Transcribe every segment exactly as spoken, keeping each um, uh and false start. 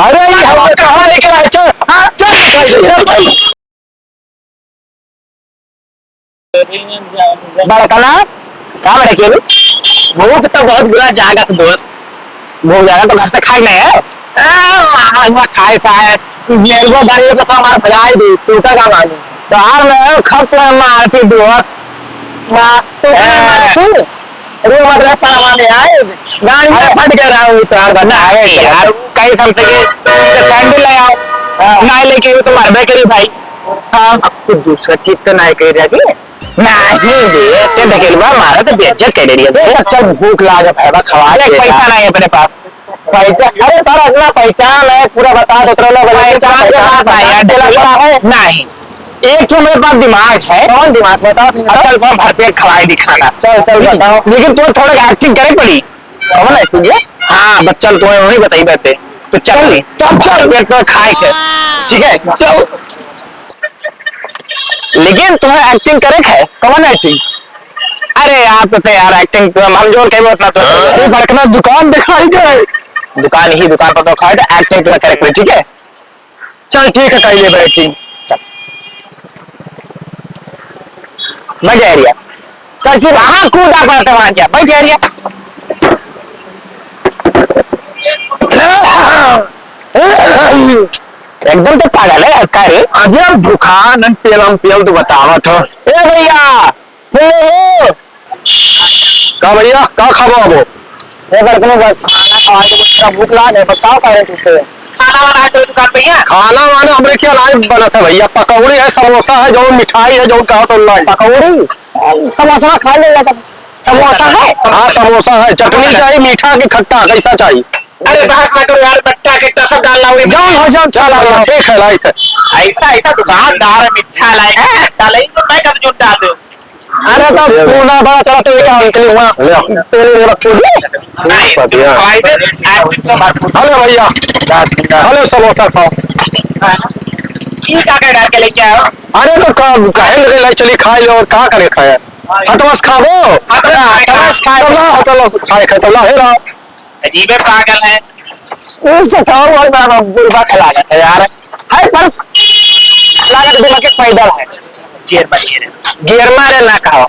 अरे, ये हम कहाँ लेके आए? चल, चल, चल, चल। बड़कना, का बड़केलू? भूख तो बहुत बुरा जागत दोस्त। भूख जागत तो घर से खाए नहीं है। आ, हुआ खाए खाए। मेरे को गाड़ी को तो हमारा भगाई दी, तू का काम आदमी? तो यार मैं खप तो मारती दोस्त। ना, तो क्या ए। मारती? अरे, मतलब, पावा में आए, गाड़ी में अरे, फट गया रहा हूँ, तो यार, बता, अरे, यार, कई साल से कि सैंडल ले आओ, हाँ। ना लेके वो तो मरबे करी, भाई। हाँ। अब तो दूसरा चीज तो ना कह रहा कि? नहीं बे, ते ढकेलवा मारा तो बेइज्जत कर रही है बे। तो चल, भूख लागे, भाई, बा, खवा अरे, दे पैसा यार। नहीं है अपने पास। पहचान, अरे, तारा इतना पहचान है, पूरा बता दो, उतरो लोग, पहचान के बात है यार, पहचान के लफड़ा है। नहीं। एक ठो मेरे पास दिमाग है। कौन दिमाग? बताओ तुम। अच्छा, चल, तुम भरपेट खवाए दी खाना। चल, चल, हम्म। बताओ। लेकिन तुम्हें थोड़ा acting करे पड़ी। कौन है तू ये? हाँ, बच्चा, तुम्हें वही बताई बातें। तो चल, चल, चल। भरपेट तो खाए के, ठीक है? चल। लेकिन तुम्हें acting करे के है। कौन acting? अरे यार, तो से यार, acting तो हम, हम जोर कहीं उतना तो। तू भड़कना दुकान दिखाई दे। दुकान ही दुकान पर तो खाए, तो acting तुम्हें करे पड़ी, ठीक है? चल ठीक है, कर ले acting। चल। मैं कह रिया। कैसे वहां कूदा पड़ता वहां क्या? मैं कह रिया। एकदम तो पागल है, का रे? अजय भूखा नन पेलम पेल तो बतावत हो। ए भैया, सुन ले हो। का भैया, का खाबो अबो? ए, बड़कने बस खाना खवाए दे, पूरा भूख लाग है, बताओ का है तुझसे? खाना वाना है तो दुकान पे है? खाना वाना हमरे क्या लाइव बनत है भैया, पकौड़ी है, समोसा है, जो मिठाई है, जो कहा तो लाइव। पकौड़ी? समोसा खा ले यार, समोसा है? हाँ, समोसा है, चटनी चाहिए, मीठा कि खट्टा, कैसा चाहिए? अरे बात ना करो यार, बट्टा के टसक डाल लाओ। जाओ, हो जाओ, चला जाओ। ठीक है, लाइस है। ऐसा, ऐसा दुकानदार है, मीठा लाई, खट्टा लाई, तो मैं कब जुट डाल दूँ? अरे तो तू ना बड़ा चला, तू क्या हम चली हुआ। ले। तेरे मेरा चोरी। नहीं, बढ़िया। तुम भाई दे, आज भी तो बात पूछ। हेलो भैया। हेलो, समोसा खाओ। ठीक आ गए, डाल के लेके आओ। अरे तो का, काहे लगे लाई चली खाए लो और का करे खाए? हथवा से खाबो? हथवा से खाए। हथवा से खाए। तब ला, हथवा से खाए, खाए, तब ला, हे ला। अजीबे पागल है। उ सठाऊ और बड़ा बुढ़बा का लागत है यार। है पर लागत दिमाग के पैदल है। गियर मार, गियर। गियर मारे ना खाओ।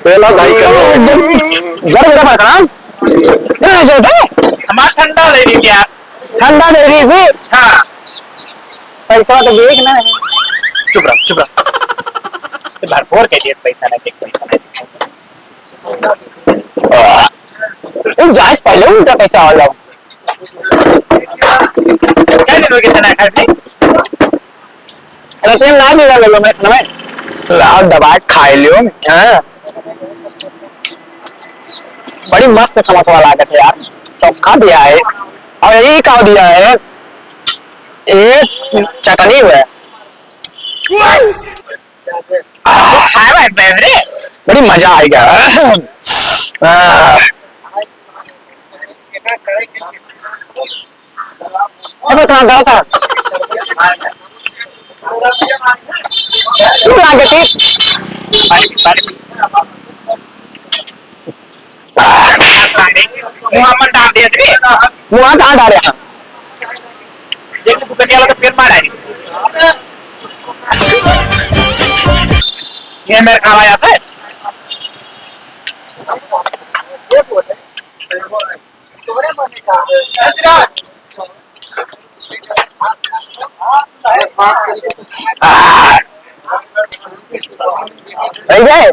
पहला भाई का। जरा, जरा पकड़ा। जरा, जरा, जरा। हमारा ठंडा ले लीजिए आप। ठंडा दे दीजिए। हाँ। पैसा तो देख ना है। चुप रहो, चुप रहो। भरपूर के लिए पैसा ना देख, पैसा ना देख। उ जाइस पहले उनका पैसा वाला। क्या दिन हो गया खाए थे? अरे, तेल ना मिला लो, मैं, मैं। लाओ, दबा के खाए लियो, हाँ। बड़ी मस्त समोसा लागत है यार, चोखा दिया है। और ये का दिया है, एक चटनी है। आह, खाए भाई, बहन रे। बड़ी मजा आएगा। आह। अब कहाँ गया था? क्यों आ गए थे? मुँह में डाल दिया थे। मुँह में डाल दिया। देख, दुकान वाला तो फिर मारा है। ये मेरे खावा जाता है। आ! रह गए?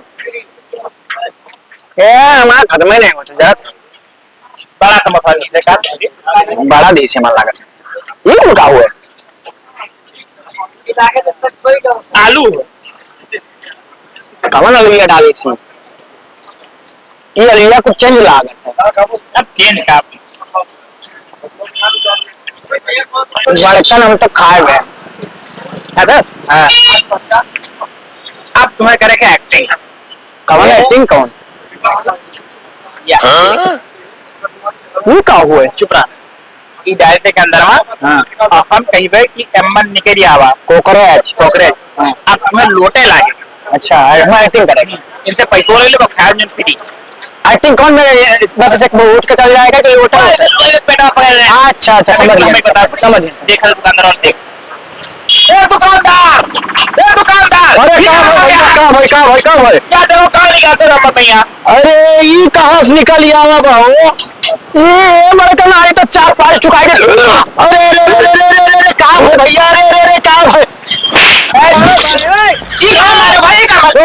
ए, हमारा खत्म ही नहीं होता, जात। बड़ा समोसा लेकर। बड़ा देसी मन लागत है। ये कुल का हुआ है? आलू। कवन अलुइया डाले छी? ये अलुइया कुछ change लागत है। अब change का? बड़कन हम तो खाए हुए हैं। है ना? हाँ। अब तुम्हें करे के acting। कवन acting कौन? या। हाँ? ये का हुआ है? चुप रहा। ई डालते के अंदर में हाँ। और हम कहिबे कि एमन निकल आवा। Cockroach। Cockroach। हाँ। अब तुम्हें लोटे लागे। अच्छा, हम acting करेंगे। इनसे पैसो ले लेबो, खाए में free। आ, एक्टिंग कौन में, बस ऐसे उठ के चल जाएगा कि ये होटल? अरे, अरे, पेटा पकड़ ले। अच्छा, अच्छा, समझ गया, हमें बता। समझ गया। देख दुकानदार और देख। ए दुकानदार, ए दुकानदार, अरे, का भाई, का भाई, का भाई, का भाई? क्या देखो, कहाँ निकालते हो नंबर भैया? अरे, ई कहाँ से निकल आवा बा हो? ये बड़े तो नारी तो चार पांच ठुकाई दे। अरे, अरे, अरे, का हो भैया? अरे, अरे, अरे, का हो? ई का मारे भाई, ई का मारे?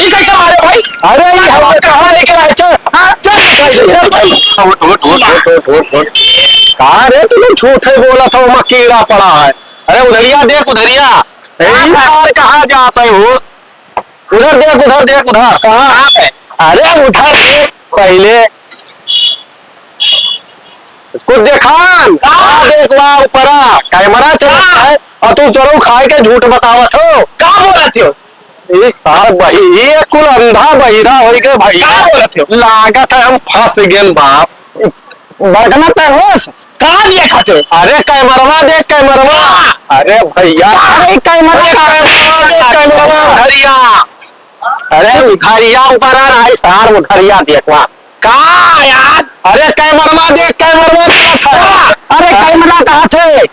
ई कैसे मारे भाई? अरे, ई हमने कहाँ लेके आए? चल, हाँ, चल, चल, चल। उठ, उठ, उठ। कहाँ रे, तू लोग झूठे बोला था, वहाँ कीड़ा पड़ा है। अरे, उधरिया देख, उधरिया। ए, ई सार कहाँ जाता है वो? उधर देख, उधर देख, उधर। कहाँ? अरे, उधर देख पहले। कुछ देखान, का? का देख, वहाँ ऊपरा कैमरा चलत है, और तू चलो खाए के झूठ बतावत हो। का बोलत हो? ई सार बही-, ई कुल अंधा बहिरा होइ गए भैया। का बोलत हो? लागत है हम फंस गेन बाप। बड़कना तय होस? का लिए खाते हो? अरे कैमरवा देख, कैमरवा। का? अरे भैया। अरे कैमरवा अरे का? कैमरवा देख, कैमरवा उधरिया। अरे उधरिया ऊपर आ रहा है सार, उधरिया देख वहाँ। का यार? अरे कैमरवा देख, कैमरवा देख। अरे कैमरा कहाँ थे?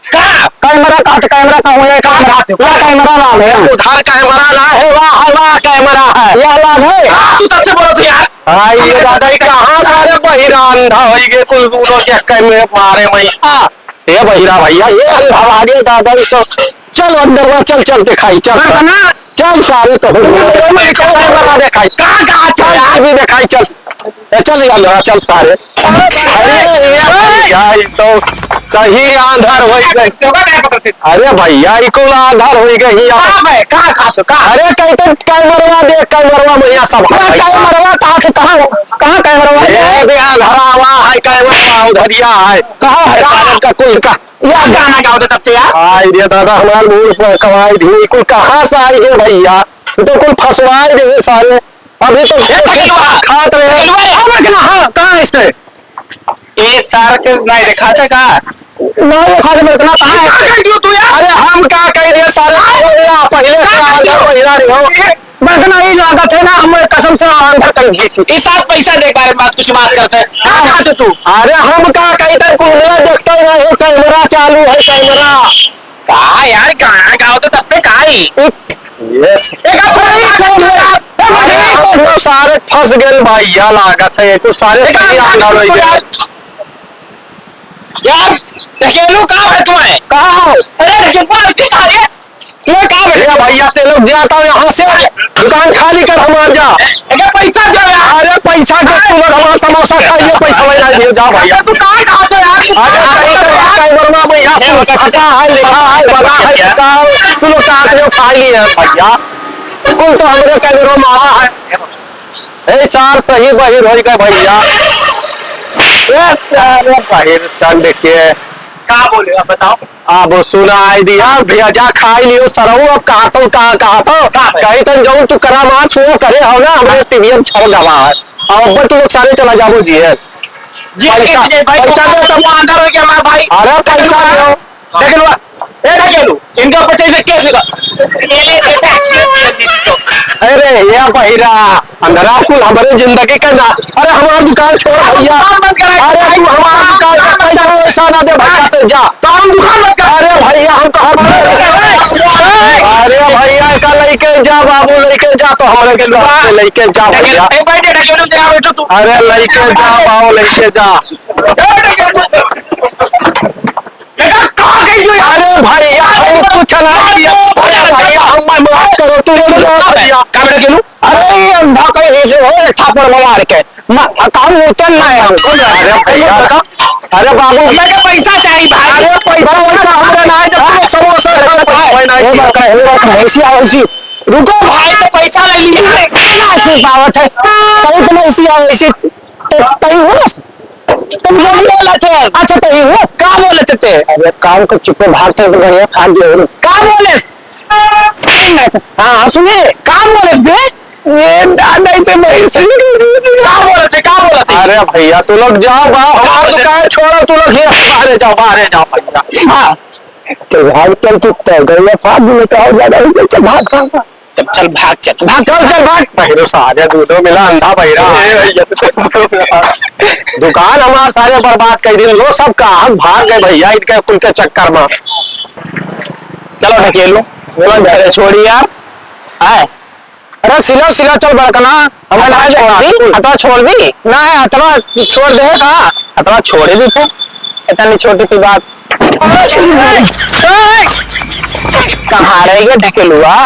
का? कैमरा कहाँ थे? कैमरा कहाँ हुआ? कैमरा, ला कैमरा ला ले। उधर कैमरा ना है, वाह, वाह, कैमरा है। यह ला है। हाँ, तू तब से बोलो तो यार। हाँ, ये दादा, ये कहाँ सारे बहिरा अंधा होइ गए, कुल दूनों के कैमरे मारे में। हाँ। ए बहिरा भैया, ये अंधा आ गया दादा, ये तो। चल अंदरवा, चल, चल दिखाई, चल। हाँ, ना। चल सारे तो हो गया। मैं कैमरा दिखाई। का, का, चल, चल। अभी दिखाई, चल। ए, चल यार, लड़ा, चल सारे। अरे, ये भैया, ये तो सही आंधर होइ गए। अरे भैया, ये कुल आंधर होइ गए ही यार। का बे, का खात हो, का? अरे, कहीं तो कैमरवा देख, कैमरवा में यहाँ सब है। कैमरवा कहाँ से, कहाँ, कहाँ कैमरवा? ये भी आंधरावा है, कैमरवा उधरिया है। कहाँ है? सारे का कुल का। यार गाना गाओ तो तब से यार। हाय रे दादा, हमारा मूड पर कवाई दी, कुल कहाँ से आई गए भैया? ये तो कुल फंसवाई दे सारे। अभी तो ए, तकेलुआ, खात रहे। तकेलुआ रे, हाँ, बड़कना, हाँ, कहाँ है इससे? ए, सारा के नहीं दिखाते का? नहीं दिखाते, बड़कना, कहाँ है? का कह दियो तू यार? अरे, हम का कह दिए सारे? अरे, पहले से आंधर बहिरा रहे हो। बड़कना, ई लागत है ना, हमरे कसम से आंधर कर दिए थे। ई साथ पैसा दे बारे में बात, कुछ बात करते हैं। का कहते तू? अरे हम का कहिते, कुंडला देखते रहे हो, कैमरा चालू है, कैमरा। का यार, गाना गाओ तो तब से का ही? यस। एक आप भाई, कौन है? अरे हम तो सारे फंस गए भाई, यह लागत है, कुछ सारे एक सही आप आंधर हो गए। यार, ढकेलू का है तुम्हें? कहाँ हो? अरे, ढकेलू, अरे, ये का है? ये का है? ए भैया, ते लोग जाता हो यहाँ से, दुकान खाली कर, हमार जा। अरे, पैसा दो यार। अरे, पैसा दे, तू लोग हमार तमाशा खाइए, पैसा वही ना दियो, जा भैया। तू कहाँ, कहाँ से यार? अरे, कहीं तो यार, कैमरवा में यहाँ फटा है, लिखा है, बना है, लिखा है, तू लोग साथ में खा लिए हैं भैया। कुल तो हमरे कैमरवा में आवा है। ए सार, सही बहिर होइ गए भैया। ए सारे बहिर संड के। का बोले, अब बताओ। अब सुनाई दिया, भेजा खाई लियो सरऊ, अब कहा तो, कहा, कहा तो। का भाई? कहीं तन जौन तू करामात शुरू करे हो ना, हमरे टीवी में छप गवा है। अब तू लोग सारे चला जाबो जी है। जी, पैसा, जी, भाई, पैसा दे तब। अंदर हो गया हमारा भाई। अरे पैसा दो। देख लो, ए ढकेलू, इनका पच्चीस से केस होगा। अरे, ये बहिरा, अंधरा कुल हमरे जिंदगी का ना। अरे, हमार दुकान छोड़ भैया। दुकान बंद करा। अरे, तू हमार दुकान का पैसा वैसा ना दे भैया, तो जा। तो हम दुकान बंद करा। अरे भैया, हम तो हर अरे भैया, का लेके जा बाबू, लेके जा, तो हमरे के दुकान पे लेके जा भैया। ए, बैठे ढकेलू, जा बैठो तू। अरे, लेके जा बाबू, लेके जा। ए, ढकेलू। बेटा, कहाँ गई जो यार? अरे भैया, हम कुछ ना किया। अरे भैया, हम माफ करो, तू लोग ना भैया। का बेटा गेलू? अरे ये अंधा कहीं से हो, ये थापड़ में मार के। मा-, काम उतर ना है हम। अरे भैया, अरे बाबू। मेरे पैसा चाहिए भाई। अरे पैसा वैसा हमरा ना है, जब तू लोग समोसा खा रहे हो, पैसा भाई ना है। वो बात है, वो बात है, ऐसी आओ, ऐसी। रुको भाई, तो पैसा ले लिया। अरे, कहाँ से पावत है? कहीं तो मैं ऐसी आओ, ऐसी। तो, तई हो? तुम बोली बोलत हो। अच्छा, तई हो? का बोलत थे? अबे, काम को चुप्पे भागते हो तो बढ़िया फाड़ दिया हो। का बोले? हाँ, हाँ, सुनिए। का बोलत बे? ये दादा, इतने बड़े से का बोलत थे? का बोलत थे? अरे भैया, तू लोग जाओ, बा, हमार दुकान छोड़ो, तू लोग यहाँ से बाहर जाओ, बाहर जाओ भैया। हाँ। तो भाग चल, तू तो गैया फाड़ दिले, तो और ज्यादा हो गया, चल, भाग, भाग, भाग। चल, चल, भाग, चल, भाग, चल, चल, भाग। भैरो सारे दूनो मिला अंधा बहिरा। ए, भैया। दुकान हमार सारे बर्बाद कर दिए। लो सब का हम भाग गए भैया, इनके, उनके चक्कर में। चलो ढकेलू। चलो, अरे छोड़ी यार। आए। अरे सिलो, सिलो, चल बड़कना। हमें ना हथवा छोड़ दी, हथवा छोड़ दी। ना, हथवा छोड़ दे का? हथवा छोड़े भी थे। इतनी छोटी सी बात। कहाँ रह गया ढकेलुआ?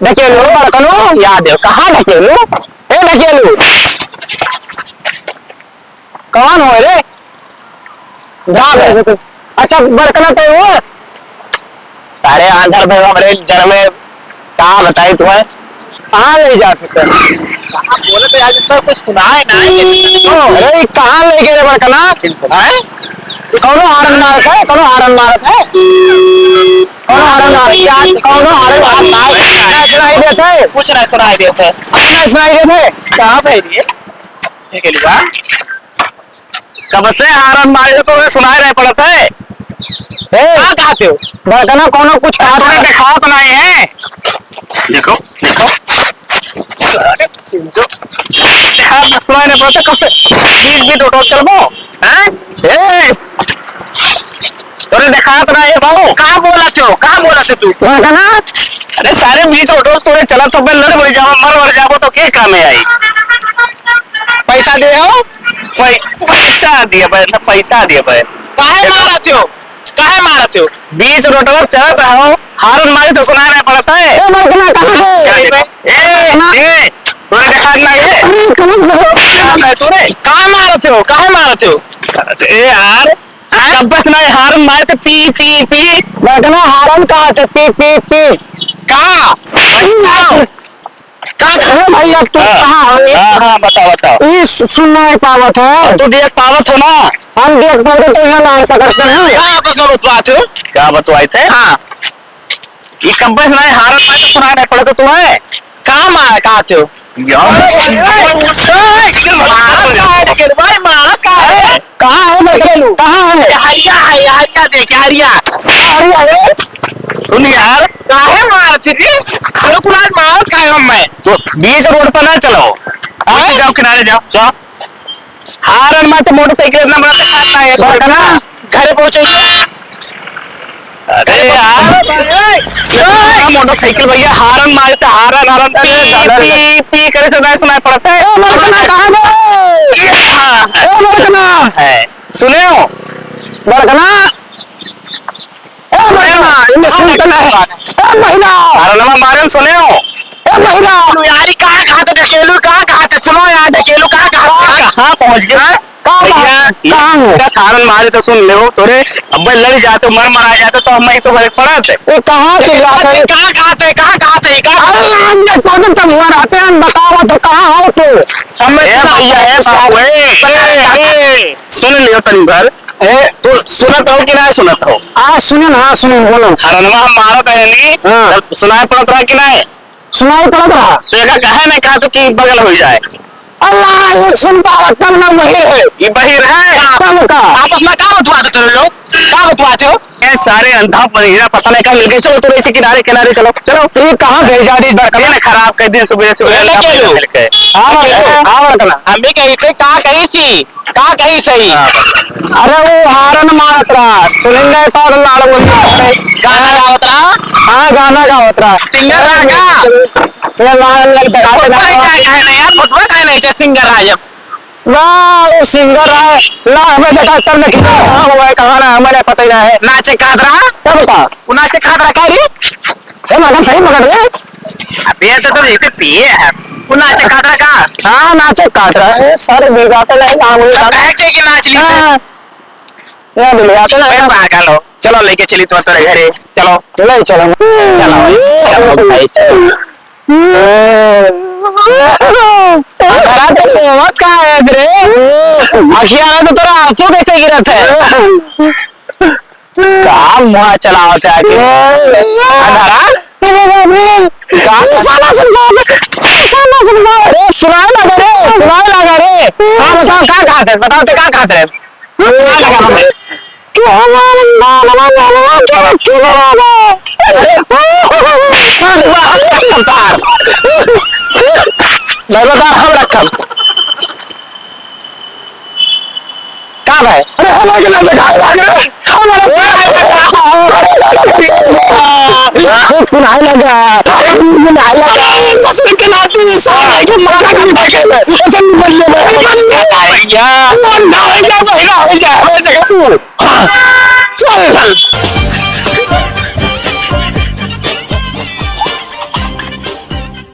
ढकेलू, बड़कनू, याद है, कहाँ ढकेलू? ए ढकेलू, कौन हो रे? गाँव है। अच्छा, बड़कना तो हो। सारे आंधर भाई हमरे जन्मे, का बताई तुम्हें? कहाँ ले जाते थे? कहाँ बोले तो यार, इतना कुछ सुनाए ना। अरे, ये कहाँ ले गए रे बड़कना? हैं? कौनो हारन मारत है, कौनो हारन मारत है। कौनो हारन मारत है, कौनो हारन मारत है। सुनाई देत है। कुछ ना सुनाई देत है। अब ना सुनाई देत है। कहाँ पे है ये? ये के लिए? कब से हारन मारे तो तुम्हें सुनाई नहीं पड़त है। ए, का कहते हो? बड़कना कौनो कुछ कहा तुम्हें था? दिखात नहीं है। देखो, देखो। अरे, जो, देखा, सुनाई नहीं पड़ता, कब से बीच बीच ऑटो चलबो, हैं? ए, तोरे देखात ना है बाबू, का बोलत हो, का बोलत हो तू? बड़कना? अरे सारे बीच ऑटो तोरे चलत हो, लड़ वड़ जाबो, मर वड़ जाबो तो के काम में आई? पैसा दे हो? पै-, पैसा दिए बे, ना पैसा दिए बे। काहे मारत हो? काहे मारत हो? बीच रोडवा चलत रहो, हारन मारी तो सुनाई नहीं पड़त है। ए, बड़कना, कहाँ है? ए, ए, तोरे देखात ना है? अरे, कहाँ है? कहाँ है तोरे? काहे मारत हो? काहे मारत हो? ए यार, हाँ? कब से ना हारन मारे तो पी, पी, पी। बड़कना, हारन कहा थे? पी, पी, पी। का? का? अरे भैया, तू हाँ। कहाँ हो? हाँ, हाँ, बताओ, बताओ। ई सु-, सुन नहीं पावत है। अब तू देख पावत हो ना? हम देख पावत तो यहाँ लाड़ पकड़ते हैं। का बतवा बतवात हो? का बतवाई थे? हाँ। ई कब्बे सुनाई, हारन मारे तो सुनाई नहीं पड़े तो तू है? का मार, का थे हो? यार। ए, ए, ए, मार का है, ढकेल भाई, मार का है? कहाँ है बड़कनू? कहाँ है? ये हरिया है, ये हरिया देख, ये हरिया। हरिया है? सुन यार। काहे मारत है रे? तेरे को आज मारत काहे हम मैं? तो बीच रोड पर ना चलाओ। हाँ? जाओ, किनारे जाओ, जाओ। हारन मारे तो मोटरसाइकिल इतना बड़ा दिखाता है। बड़कना। घरे पहुंचो। अरे यार। ए, ए, ए। मोटरसाइकिल भैया हारन मारते, हारन, हारन, अरे पी, दादा रे। पी, पी करे से नहीं सुनाई पड़ता है। ए, बड़कना, कहाँ गए? ये कहाँ है? ए, बड़कना। है। सुने हो? बड़कना। ए, बड़कना, इन्हें सुनते नहीं। ए, महिला। अरे नमा मारन सुने हो? ए, महिला। यारी का कहा तो ढकेलू, का कहा तो सुनो यार, ढकेलू का कहा तो? कहाँ पहुँच गए? हाँ? का भैया, बात? ये कहाँ हो? दस हारन मारे तो सुन ले हो, तोरे अब लड़ जाते, मर मरा जाते तो हम ही तो फर्क पड़त। ये कहाँ चिल्लात है? का कहा तो, का कहा तो, का? अरे, हम ये कौन तुम हुआ रहते हैं, बताओ तो कहाँ हो तू? हम ए, भैया, ए, बाबू, ए, ए, ए, सुन लियो तनी भर। ए, तू सुनत हो कि ना सुनत हो? आ, सुने ना, सुने, बोलो। हरनवा हम मारत है नी, हाँ। तब सुनाई पड़त रहा कि नहीं? सुनाई पड़त रहा। तो एका कहे नहीं कहा तो कि बगल हो जाए। अल्लाह, ये सुन पावत तब ना बहिर है। ये बहिर है? तब का? आपस में का बतवाते तुम लोग? का बतवाते हो? ए, सारे अंधा बहिरा पता नहीं कहाँ मिल गए। चलो, तो ऐसे किनारे, किनारे चलो, चलो। ये कहाँ भेजा दी इस बार? दिन खराब कर दिन, सुबह, सुबह ये अंधा बहिरा मिल गए। हाँ, हाँ, हाँ, रखना। हम भी कही थे, का कही थी? का कही सही? हाँ, बस। अरे वो हारन मारत रहा, सुनिंदर पागल लाड़ बोल रहा है। गाना गावत रहा? हाँ, गाना गावत रहा। Singer रहा का? ये लाड़ लग दगा दगा। फोटवा चाहे काहे नहीं यार, फोटवा काहे नहीं चाहे singer रहा जब? वाह, वो singer रहा है। ला, हमें देखा तब ने खींचा, कहाँ हुआ है, कहाँ ना, हमें पता ही ना है। नाचे कात रहा? क्या बता? वो नाचे कात रहा का रे? ए, मगन सही मगन रे। अबे, ये तो, तो जैसे पिए हैं। वो नाचे कात रहा का? हाँ, नाचे कात रहा है। सारे भिगाते नहीं, काम नहीं तब करते। कहे चाहिए कि नाच ली? हाँ। ये भी ले आते ना। भाई, पागल हो। चलो, लेके चली तो तोरे घरे। चलो। ले चलो। चलो, चलो भाई, चलो। अंधारा तो रोवत का है रे? अखिया में तो तोरा आंसू कैसे गिरत है? का मुंह चलावत है आके? अंधारा? का? साला सुन, साला सुन। अरे, सुनाए लगा रे, सुनाए लगा रे। हाँ, बताओ, का कहत है? बताओ तो, का कहत है? कि हमार नानवा नानवा के रखी ना रहे। दरोगा, हम रखब। का भाई? अरे, हम लोग ना दिखाई लग रहे। हम लोग खूब सुनाई लगा, खूब सुनाई लगा। अरे, ससुर के नाती, साला के मारा के निकल गए। ऐसे निकल गए। अरे, मन में आया। वो अंधा हो जा, बहिरा हो जा, हर जगह तू। हाँ। चल।